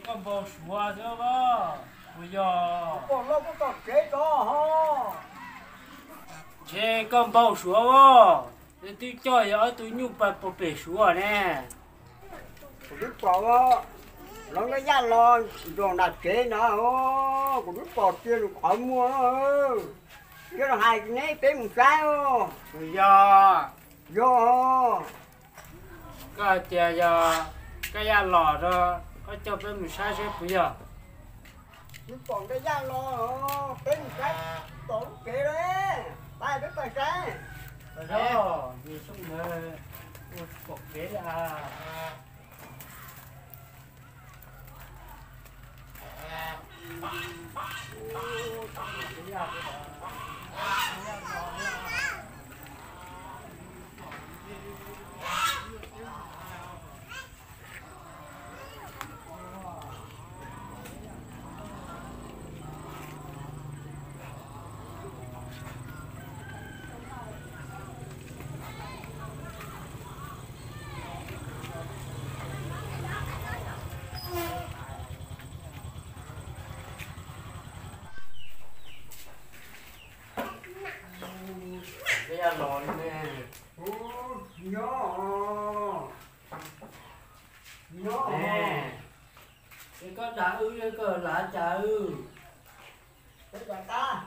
Koj npau suav xwb os, puas yog? Pom loj koj tom kev tod ho. Ntshe koj npau suav os, nws twb coj yog ob tug nyuj pais puag pem suav ne. Kuv twb pom, lawv nkaj yaj los nram nram kev na, kuv twb pom tiag nws qhov muag. Yog los hais neb peb mus saib os. Yog. Yog. Koj hais tias yog nkaj yaj los rau, koj coj peb mus saib seb puas yog. Twb pom nkaj yaj los, peb mus saib tom lub kev lawm, pab peb pais saib. Yog, nws xyoo ntawd ua pom kev li as. Nyob, nyob. Es koj dag wb, koj lav cas wb? Peb cov qab,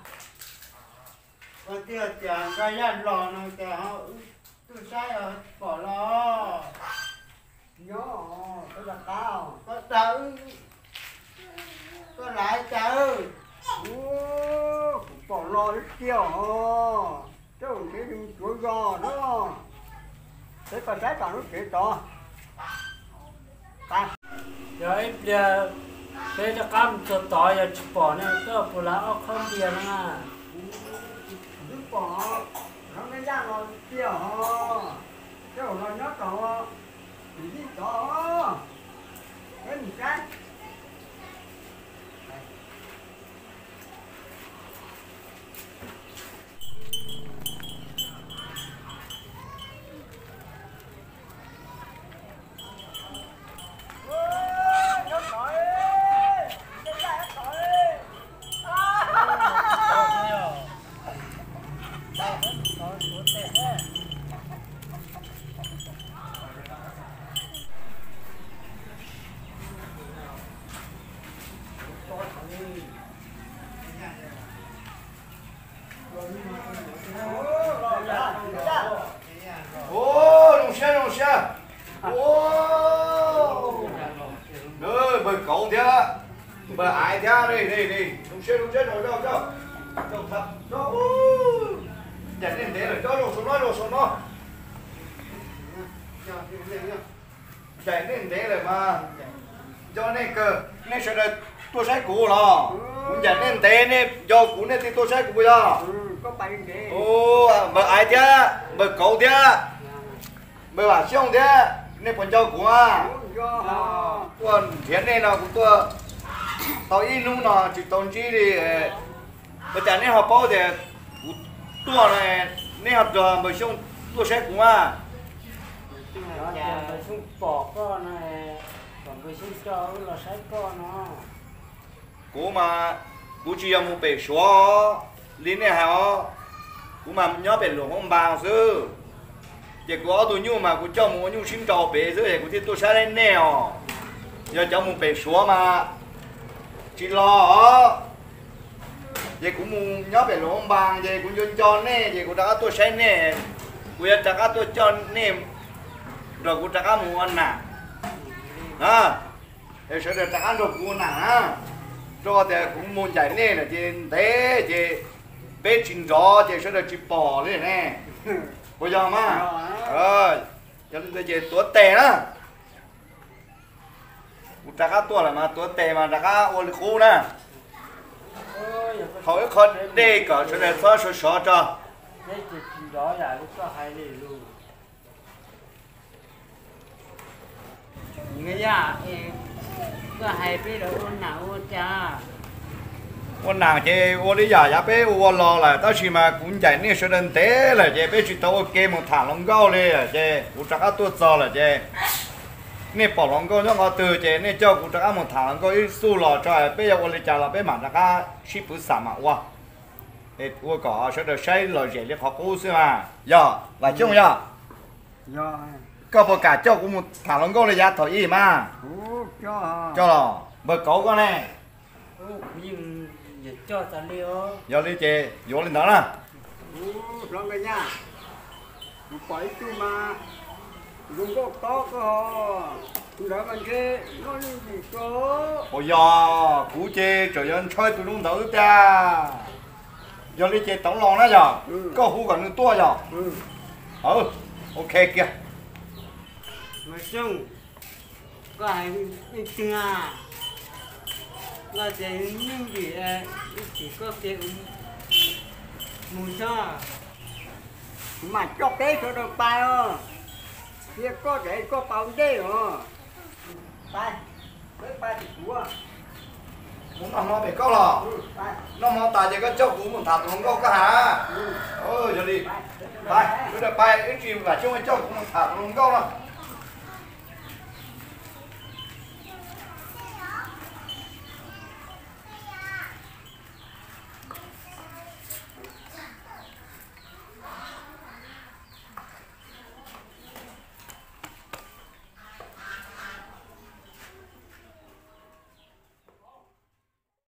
koj tiag tias nkaj yaj los no ces ho wb tuaj saib pom los. Nyob, peb cov qab, koj dag wb, koj lav cas wb? Kuv pom los li tiag os, tej zaum ntshe yus tsuav zog na. Peb pais saib tom lub tsev tod. Yog ib pliag peb rov qab mus txog tod yog tsis pom ne, koj puas lav ob khob npias no na? Twb pom, lawv nkaj yaj los tiag os, tej zaum los nyob tod, tim yij tod, peb mus saib. Ua, zoo siab zoo siab. Ua, npawg Kauv thiab npawg Aiv thiab, zoo siab zoo siab, zoo zoo zoo. Ncaim nej ntev lawm, cov zoo saum no, zoo saum no. Ncaim nej ntev lawm mas nco nej kawg, nej sawv daws tuaj saib kuv los? Kuv ncaim nej ntev, nej nco kuv nej thiaj tuaj saib kuv yog? Npawg Aiv thiab npawg Kauv thiab npawg Vam Xyooj thiab, nej puas nco kuv? Tuaj nrhiav nej no kuv tuaj tau ib hnub no tsis tau ntsib li. Ua cas nej ho paub tias kuv tuaj no, nej ho nrog npawg Xyooj tuaj saib kuv mas? Npawg Xyooj pom koj no, kom npawg Xyooj coj wb los saib koj no. Kuv mas, kuv tsis yog mus pem Suav li nej hais os, kuv mas nyob pem Luam Hoob Npas xwb. Ces kuv ob tug nyuj mas kuv coj mus ua nyuj sib nraus pem xwb es kuv thiaj tuaj saib nej os. Yog cov mus pem Suav mas tsis los os. Ces kuv mus nyob pem Luam Hoob Npas ces kuv nco nco nej ces kuv rov qab tuaj saib nej. Kuv yuav rov qab tuaj coj nej nrog kuv rov qab mus ua nam na. Es sawv daws rov qab nrog kuv ua nam na, rau qhov tias kuv mus ncaim nej lawm ces ntev ces peb tsis nrov ces sawv daws tsis pom li ne. Puas yog mas? Yog li ntawd ces tuav tes na. Kuv rov qab tuaj lawm mas tuav tes mas rov qab ua li qub na. Thaum ib qho dej kom sawv daws txhob sov sov tso. Ua nam ces ua li yam yav peb ua ua los lawm, tab sis mas kuv ncaim nej sawv daws ntev lawm ces peb tsis tau ua ke mus tham hluas nkauj li ces kuv rov qab tuaj txog lawm ces Nej pom hluas nkauj nyob qhov twg ces nej coj kuv rov qab mus tham hluas nkauj ib xub los tso, peb yuav ua li cas los peb mam rov qab sib pwv xam mam ua. Es ua kom sawv daws saib lom zem li qhov qub xwb mas. Yog Vam Xyooj yog? Koj puas kam coj kuv mus tham hluas nkauj li yav thaum ub mas? Coj los npawg Kauv koj ne? Yog li ces yuav li ntawd na. Kuv pom ib tug mas zoo nkauj tob koj, tus ntawd mas ntshe noj yeej dim koj. Uas yog kuv ces tseem yuav ntshaw tus zoo ntawd tiag. Yog li ces tau los na yog? Koj hu kom nws tuaj yog? Ok kiag. Koj hais leej twg a? Koj tias yeej vim ib chim koj kiag mus xyov. Kuv mam coj peb sawv daws pais os. Cia koj ces koj pais ua ntej os. Pais, peb pais tim kuv. Mus noj hmo pem koj los? Noj hmo tas ces koj coj kuv mus tham tus hluas nkauj koj hais. Yog li, pais, sawv daws pais, ib tsam Vam Xyooj coj kuv mus tham tus hluas nkauj no.